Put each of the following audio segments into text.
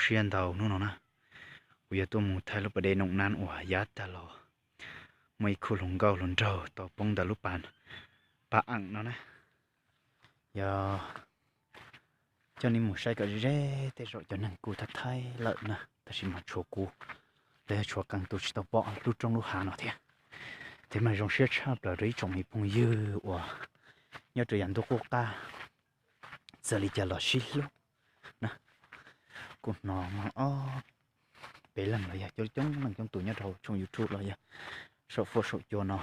Siab ntau hnub no na, kuv yog tuaj mus thaij lub pas dej Noom Nab uas yav tag los muaj ib khub hluas nkauj hluas nraug tau poob ntawm lub pas, pas am no na. Yog coj nej mus saib kom ze ze, tej zaum cov neeg kuj thaij thaij lawm na, tab sis mas tshuav kuv los yog tshuav qee tus tsis tau pom lub roob lub hav no thiab. Thiab mas zoo siab tshaj plaws rau ib tsoom me phooj ywg uas nyob rau yav ntuj qub qab txawm li cas los sib hlub na. Kuv hnov mas ob peb leeg los yog coob coob leej coob tus nyob rau tshooj YouTube los yog saum fuab saum cua no,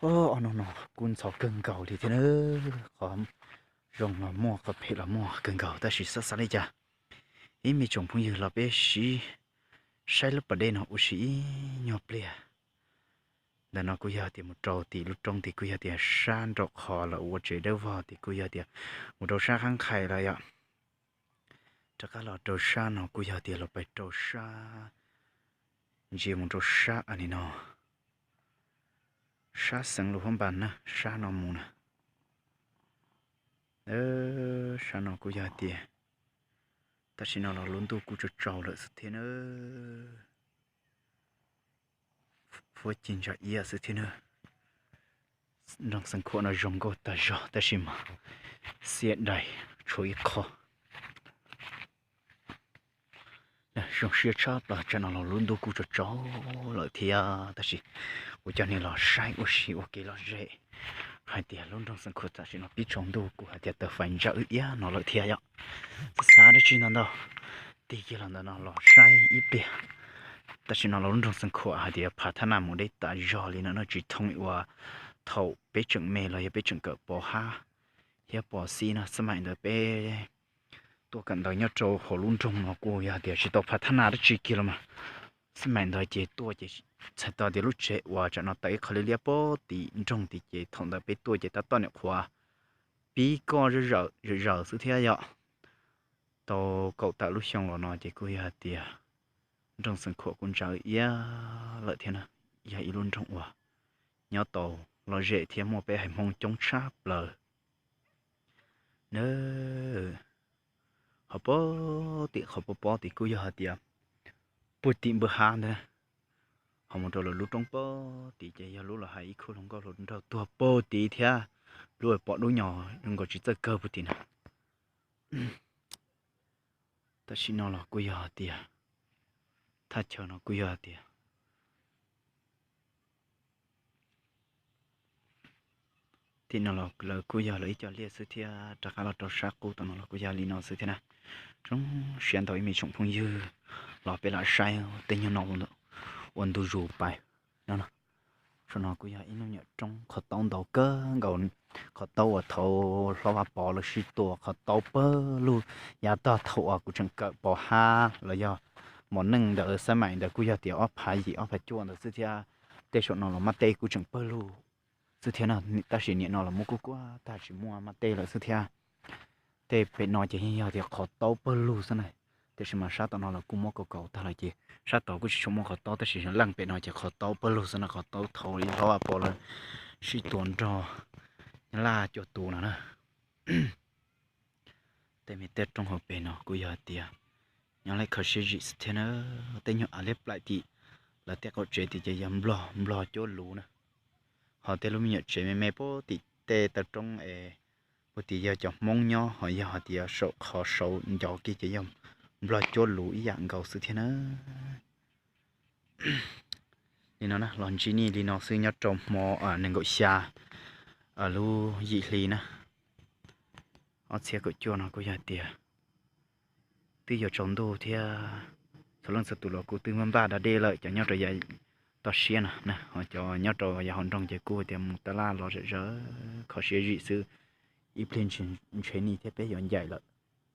ob hnub no kub ntxhov kawg nkaus li thiab na. Qhov zoo los muaj, qhov phem los muaj kawg nkaus, tab sis xav xav li cas, ib me tsoom phooj ywg los peb sib saib lub pas dej no ua si ib nyuag pliag. Ntawm no kuj yog tias mus rau tim lub roob tid kuj yog tias sab nraum qhov lawv ua tsev dawb vog tid kuj yog tias mus rau sab qab nqhais lawm yom. Rov qab los rau sab no kuj yog tias los pais rau sab, ntsia mus rau sab a li no, sab xeev Luas Huab Npas na, sab no mus na. Sab no kuj yog tias tam sim no los lub ntuj kuj tsaus tsaus lawm xwb thiab na. Fuab cig ntsa iab xwb thiab na. Nroog Xeev Khuam no zoo nkauj tag zog tab sis mas xiab dais tshuav ib qho. Zoo siab tshaj plaws, tsam no los lub ntuj kuj tsaus tsaus lawm thiab tab sis kuv coj nej los saib ua si ua kev lom zem hais tias lub nroog Xeev Khuam tam sim no pib tsaus ntuj kuj hais tias taws fais ntsa wb iab no lawm thiab yom. Xav xav dab tsi ntau ntau, tig kiag los ntawm no los saib ib pliag. Tam sim no los lub nroog Xeev Khuam hais tias phav thab naj mus deb tas zog li no no tsis thooj ua thaum peb tseem me los yog peb tseem kawm pov hab thiab pov xib no. Xab maim ntawd peb tuaj kawm ntawv nyob rau hauv lub nroog no kuj yog tias tsis tau phav thab naj dab tsi kiag los mas. Xab maim ntawd ces tuaj ces txhais tau tias lub tsev uas tsam no tawm ib qho liab liab pem tim nroog tid ces thaum ntawd peb tuaj ces tab tom nyuam qhuav pib koj zawm zaws xwb thiab yom. Tau kaum tawm lub xyoo los no ces kuj yog hais tias nroog Xeev Khuam kuj ntsa iab lawm thiab na. Yog ib lub nroog uas nyob tau lom zem thiab muaj peb haiv Hmoob coob tshaj plaws na. Qhov pem tim, qhov pem pem tid kuj yog hais tias puag tim npawg hab ntawd, ho mus rau lawv lub roob pem tid ces yog lub los hais ib khub hluas nkauj hluas nraug tuag pem tid thiab, lub pom dub nyos zoo nkaus tsis txawj kawg puag tim na. Tam sim no los kuj yog hais tias thaj chaw no kuj yog hais tias tim no los lawv kuj yog lawv ib co liaj xwb thiab, rov qab los rau sab qub tom no los kuj yog li no xwb thiab na. Zoo siab ntau ib me tsoom phooj ywg los peb lam saib tej nyuag no ua ntu zus pais no. Saum no kuj yog ib lub nyuam roob qhov taub ntau kawg nkaus, qhov taub uas thaum Hlob Vaj Pov lawv sib tua qhov taub pawg lug, yav tag thaum uas kuv tseem kawm pov hab los yog mos neej ntawd xab maim ntawd kuj yog tias ob phav yim ob phav cuaj ntawd xwb thiab. Tej saum no los maj teb kuj tseem pawg lug xwb thiab na, tab sis nim no los muab kuj kuaj tag tsis muaj maj teb lawm xwb thiab. Tej pem no ces yeej yog tias qhov taub pawg lug xwb na. Tiam sis mas sab tom no los kuj muab kaus kaus tag lawm ces sab tod kuj tsis tshua muaj qhov taub tab sis leej pem no ces qhov taub pawg lug xwb na, qhov taub thaum Hlob Vaj Pov lawv sib tua nrog Nyab Laj cua tus no na. Tej me teb roob hauv pes no kuj yog hais tias nyob lawv kho siab zim xwb thiab na. Tej nyuag av liab plaim tim lawv tej qaum tsev tim ces yog nplog, nplog cuab luv na. Ho tej lub me nyuam tsev me me puag tim tej taw roob es puag tim yog cov Hmoob nyob, ho yog hais tias saum qhov saud ncov kiag ces yog nplog cuab luv ib yam nkaus xwb thiab na. Li no na, los ntsib nej li no xwb nyob rau hmo nees nkaum xya lub yim hli na, ob txhiab kaum cuaj no kuj yog tias twb yuav tsaus ntuj thiab, txhua leej txhua tus los kuj twb npaj da dej lawm, cov nyob rau yav toj siab no na, ho cov nyob rau yav hauv nroog ces kuj tias mus tab laj los zom zaws kho siab zim xwb, ib pliag ntshe nej thiab peb yuav ncaim lawm.